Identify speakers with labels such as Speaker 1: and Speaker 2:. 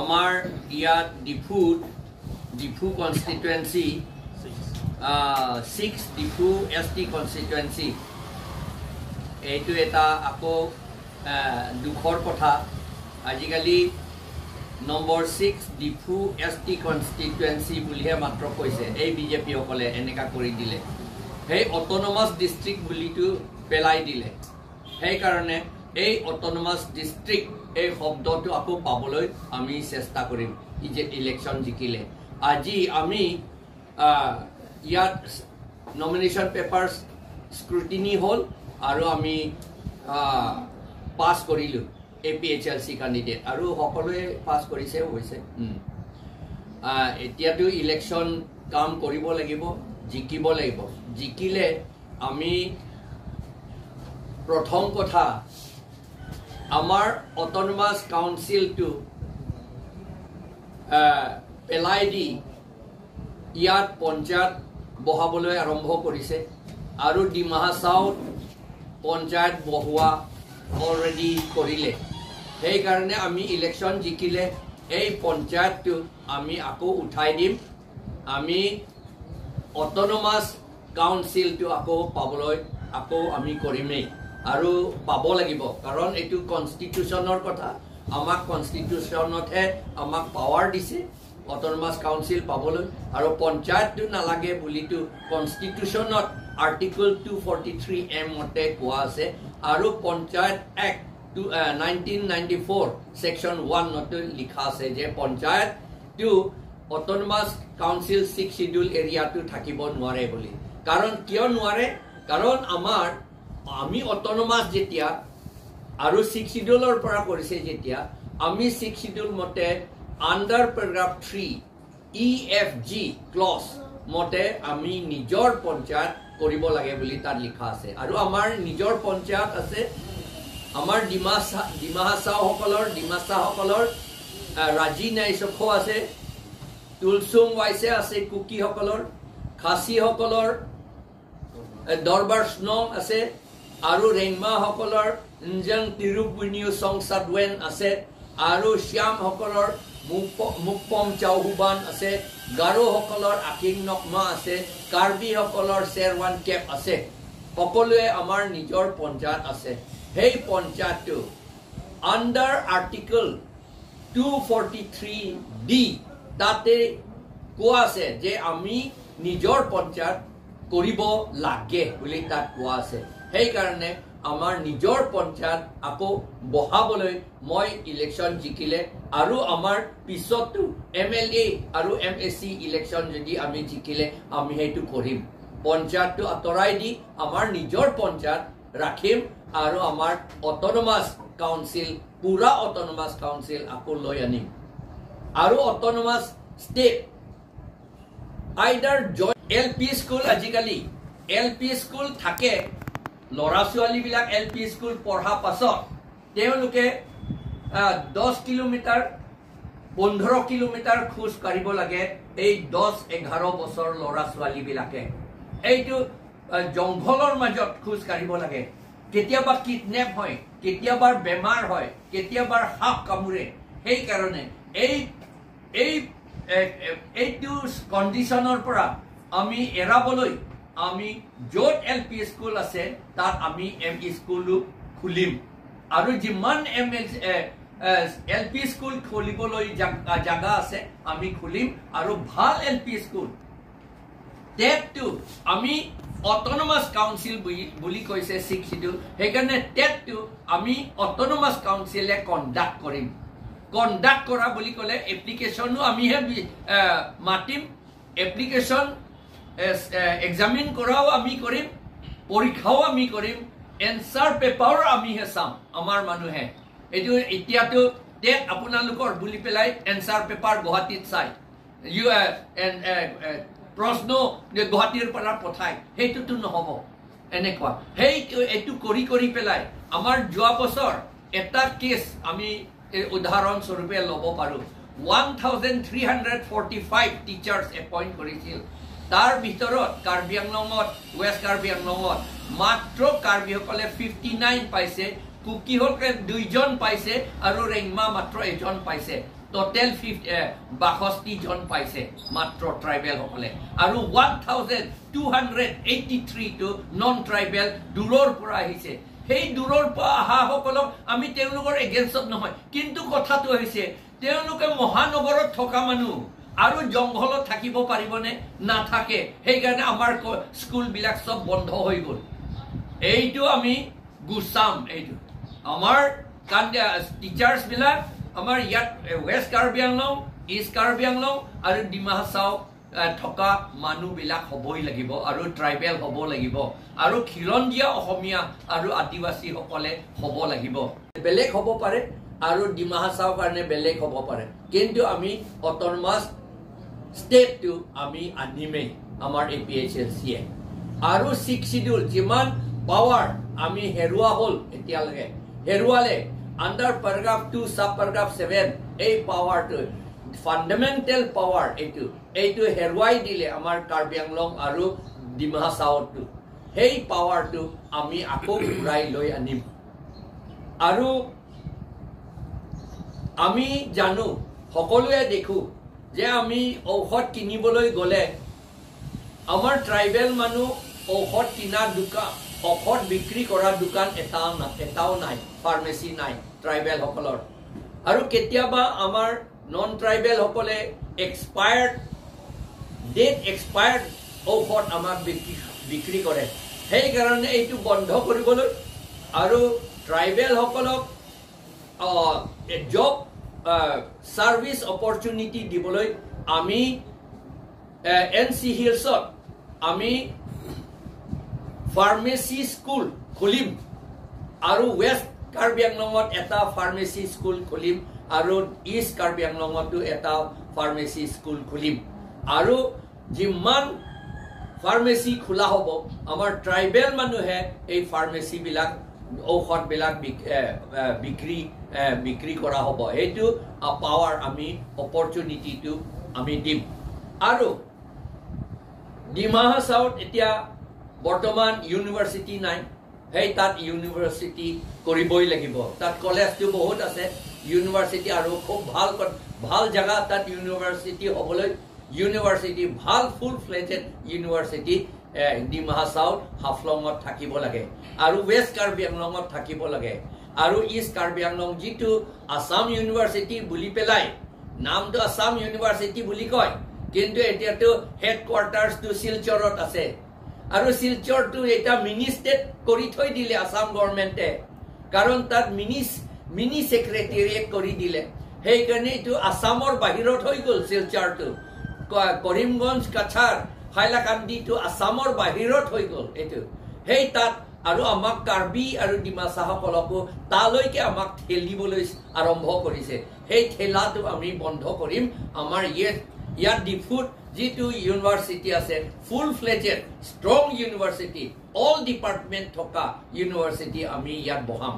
Speaker 1: আমাৰ ইয়াত ডিফুত, Diphu constituency 6, Diphu ST constituency, এইটো এটা আকৌ দুখৰ কথা। আজিকালি নম্বৰ 6 ডিফু ST constituency বুলিহে মাত্ৰ কৈছে। এই বিজেপিসকলে এনেকুৱা কৰি দিলে, সেই অট'নমাছ ডিষ্ট্ৰিক্ট বুলিটো পেলাই দিলে। সেইকাৰণে এই অট'নমাছ ডিষ্ট্ৰিক্ট এই শব্দটো আকৌ পাবলৈ আমি চেষ্টা কৰিম যে ইলেকশ্যন জিকিলে। আজি আমি ইয়াত নমিনেশ্যন পেপাৰ স্ক্ৰুটিনি হ'ল আৰু আমি পাছ কৰিলোঁ APHLC candidate, আৰু সকলোৱে পাছ কৰিছে অৱশ্যে। এতিয়াতো ইলেকশ্যন কাম কৰিব লাগিব, জিকিব লাগিব। জিকিলে আমি প্ৰথম কথা আমাৰ অট'নমাছ কাউন্সিলটো পেলাই দি ইয়াত পঞ্চায়ত বহাবলৈ আৰম্ভ কৰিছে, আৰু ডিমা হাছাওত পঞ্চায়ত বহোৱা অলৰেডি কৰিলে। সেইকাৰণে আমি ইলেকশ্যন জিকিলে এই পঞ্চায়তটো আমি আকৌ উঠাই দিম, আমি অট'নমাছ কাউন্সিলটো আকৌ পাবলৈ আকৌ আমি কৰিমেই আৰু পাব লাগিব, কাৰণ এইটো কনষ্টিটিউশ্যনৰ কথা। আমাক কনষ্টিটিউশ্যনতহে আমাক পাৱাৰ দিছে অট'নমাছ কাউন্সিল পাবলৈ, আৰু পঞ্চায়তটো নালাগে বুলিতো কনষ্টিটিউশ্যনত আৰ্টিকল 243M মতে কোৱা আছে, আৰু পঞ্চায়ত এক্ট 1994 ছেকশ্যন 1তো লিখা আছে যে পঞ্চায়তটো অট'নমাছ কাউন্সিল 6 শিডিউল এৰিয়াটো থাকিব নোৱাৰে বুলি। কাৰণ কিয় নোৱাৰে? কাৰণ আমি অট'নমাছ যেতিয়া আৰু 6 শিডিউলৰ পৰা কৰিছে, যেতিয়া আমি 6 শিডিউল মতে আণ্ডাৰ পেৰাগ্ৰাফ 3 EFG clause মতে আমি নিজৰ পঞ্চায়ত কৰিব লাগে বুলি তাত লিখা আছে। আৰু আমাৰ নিজৰ পঞ্চায়ত আছে। আমাৰ ডিমা হাছাওসকলৰ ৰাজি নাইচখ আছে, তুলচুং ৱাইছে আছে কুকিসকলৰ, খাচীসকলৰ দৰবাৰ স্নং আছে, আৰু ৰেংমাসকলৰ নজং তিৰুপুনিউ সংসাদৱেন আছে, আৰু শ্যামসকলৰ মুকপম চাউহুবান আছে, গাৰোসকলৰ আকিং নকমা আছে, কাৰ্বিসকলৰ চেৰৱান কেপ আছে। সকলোৱে আমাৰ নিজৰ পঞ্চায়ত আছে। সেই পঞ্চায়তটো আণ্ডাৰ আৰ্টিকল 243D তাতে কোৱা আছে যে আমি নিজৰ পঞ্চায়ত কৰিব লাগে বুলি তাত কোৱা আছে। সেইকাৰণে আমাৰ নিজৰ পঞ্চায়ত আকৌ বহাবলৈ মই ইলেকশ্যন জিকিলে, আৰু আমাৰ পিছতো MLA আৰু MAC election যদি আমি জিকিলে আমি সেইটো কৰিম। পঞ্চায়তটো আঁতৰাই দি আমাৰ নিজৰ পঞ্চায়ত ৰাখিম, আৰু আমাৰ অট'নমাছ কাউন্সিল, পুৰা অট'নমাছ কাউন্সিল আকৌ লৈ আনিম। আৰু autonomous state either LP school, আজিকালি LP school থাকে, ল'ৰা ছোৱালীবিলাক LP school পঢ়া পাছত তেওঁলোকে 10 কিলোমিটাৰ 15 কিলোমিটাৰ খোজ কাঢ়িব লাগে। এই 10-11 বছৰ ল'ৰা ছোৱালীবিলাকে এইটো জংঘলৰ মাজত খোজ কাঢ়িব লাগে। কেতিয়াবা কিডনেপ হয়, কেতিয়াবা বেমাৰ হয়, কেতিয়াবা সাপ কামোৰে। সেইকাৰণে এই এই এইটো কণ্ডিশ্যনৰ পৰা আমি এৰাবলৈ আমি য'ত LP school আছে তাত আমি ME স্কুলো খুলিম, আৰু যিমান LP school খুলিবলৈ জাগা আছে আমি খুলিম, আৰু ভাল LP school টেটটো আমি অট'নমাছ কাউন্সিল বুলি কৈছে 6 শিডিউল, সেইকাৰণে টেটটো আমি অট'নমাছ কাউন্সিলে কণ্ডাক্ট কৰিম। কণ্ডাক্ট কৰা বুলি ক'লে এপ্লিকেশ্যনো আমিহে মাতিম, এপ্লিকেশ্যন এক্সামিন কৰাও আমি কৰিম, পৰীক্ষাও আমি কৰিম, এনচাৰ পেপাৰো আমিহে চাম আমাৰ মানুহে। এইটো এতিয়াতো টেট আপোনালোকৰ বুলি পেলাই এনচাৰ পেপাৰ গুৱাহাটীত চাই, প্ৰশ্ন গুৱাহাটীৰ পৰা পঠায়, সেইটোতো নহ'ব এনেকুৱা। সেই এইটো কৰি কৰি পেলাই আমাৰ যোৱা বছৰ এটা কেছ আমি উদাহৰণস্বৰূপে ল'ব পাৰোঁ। 1345 টিচাৰ্ছ এপইণ্ট কৰিছিল, তাৰ ভিতৰত কাৰ্বি আংলঙত, ৱেষ্ট কাৰ্বি আংলঙত মাত্ৰ কাৰ্বিসকলে 59 পাইছে, কুকিসকলে 2 জন পাইছে, আৰু ৰেংমা মাত্ৰ 1 জন পাইছে। টোটেল 62 জন পাইছে মাত্ৰ ট্ৰাইবেলসকলে আৰু 1283টো নন ট্ৰাইবেল দূৰৰ পৰা আহিছে। সেই দূৰৰ পৰা অহাসকলক আমি তেওঁলোকৰ এগেইনষ্টত নহয়, কিন্তু কথাটো হৈছে তেওঁলোকে মহানগৰত থকা মানুহ আৰু জংঘলত থাকিব পাৰিবনে? নাথাকে। সেইকাৰণে আমাৰ স্কুলবিলাক চব বন্ধ হৈ গ'ল। এইটো আমি গুচাম। এইটো আমাৰ টিচাৰ্ছবিলাক আমাৰ ইয়াত ৱেষ্ট কাৰ্বি আংলং, ইষ্ট কাৰ্বি আংলং আৰু ডিমা হাছাও থকা মানুহবিলাক হ'বই লাগিব আৰু ট্ৰাইবেল হ'ব লাগিব আৰু খিলঞ্জীয়া অসমীয়া আৰু আদিবাসীসকলে হ'ব লাগিব। বেলেগ হ'ব পাৰে আৰু ডিমা হাছাওৰ কাৰণে বেলেগ হ'ব পাৰে, কিন্তু আমি অট'নমাছ ষ্টেটটো আমি আনিমেই আমাৰ এপিএইচএলচিয়ে। আৰু ছিক্স চিডিউল যিমান পাৱাৰ আমি হেৰুৱা হ'ল, এতিয়ালৈকে হেৰুৱালে under paragraph 2 sub paragraph 7, এই পাৱাৰটো ফাণ্ডামেণ্টেল পাৱাৰ, এইটো হেৰুৱাই দিলে আমাৰ কাৰ্বি আংলং আৰু ডিমা হাছাওটো। সেই পাৱাৰটো আমি আকৌ ঘূৰাই লৈ আনিম। আৰু আমি জানো, সকলোৱে দেখোঁ যে আমি ঔষধ কিনিবলৈ গ'লে আমাৰ ট্ৰাইবেল মানুহ ঔষধ কিনা দোকান, ঔষধ বিক্ৰী কৰা দোকান এটাও নাই, ফাৰ্মাচী নাই ট্ৰাইবেলসকলৰ। আৰু কেতিয়াবা আমাৰ নন ট্ৰাইবেলসকলে এক্সপায়াৰ্ড ডেট, এক্সপায়াৰ্ড ঔষধ আমাক বিক্ৰী কৰে। সেইকাৰণে এইটো বন্ধ কৰিবলৈ আৰু ট্ৰাইবেলসকলক জব ছাৰ্ভিচ অপৰচুনিটি দিবলৈ আমি এন চি হিলছত আমি ফাৰ্মেচী স্কুল খুলিম আৰু ৱেষ্ট কাৰ্বি আংলঙত এটা ফাৰ্মেচী স্কুল খুলিম আৰু ইষ্ট কাৰ্বি আংলঙতো এটা ফাৰ্মেচী স্কুল খুলিম। আৰু যিমান ফাৰ্মেচী খোলা হ'ব, আমাৰ ট্ৰাইবেল মানুহে এই ফাৰ্মেচীবিলাক ঔষধবিলাক বিক্ৰী কৰা হ'ব। সেইটো পাৱাৰ আমি অপৰচুনিটিটো আমি দিম। আৰু ডিমা হাছাওত এতিয়া বৰ্তমান ইউনিভাৰ্চিটি নাই। সেই তাত ইউনিভাৰ্চিটি কৰিবই লাগিব। তাত কলেজটো বহুত আছে, ইউনিভাৰ্চিটি আৰু খুব ভাল ভাল জেগা তাত ইউনিভাৰ্চিটি হ'বলৈ। ইউনিভাৰ্চিটি ভাল ফুল ফ্লেজেড ইউনিভাৰ্চিটি ডিমা হাছাওত হাফলঙত থাকিব লাগে আৰু ৱেষ্ট কাৰ্বি আংলঙত থাকিব লাগে আৰু ইষ্ট কাৰ্বি আংলং যিটো আছাম ইউনিভাৰ্চিটি বুলি পেলাই, নামটো আছাম ইউনিভাৰ্চিটি বুলি কয়, কিন্তু এতিয়াতো হেড কোৱাৰ্টাৰ্ছটো শিলচৰত আছে আৰু শিলচৰটো এতিয়া মিনি ষ্টেট কৰি থৈ দিলে আছাম গভৰ্ণমেণ্টে, কাৰণ তাত মিনি মিনি ছেক্ৰেটেৰিয়েট কৰি দিলে। সেইকাৰণে এইটো আছামৰ বাহিৰত হৈ গ'ল। শিলচৰটো, কৰিমগঞ্জ, কাছাৰ, হাইলাকান্দিটো আছামৰ বাহিৰত হৈ গ'ল এইটো। সেই তাত আৰু আমাক কাৰ্বি আৰু ডিমাচাসকলকো তালৈকে আমাক ঠেলিবলৈ আৰম্ভ কৰিছে। সেই ঠেলাটো আমি বন্ধ কৰিম। আমাৰ ইয়াত ডিফুত যিটো ইউনিভাৰ্চিটি আছে, full fledged strong university, all department থকা ইউনিভাৰ্চিটি আমি ইয়াত বহাম।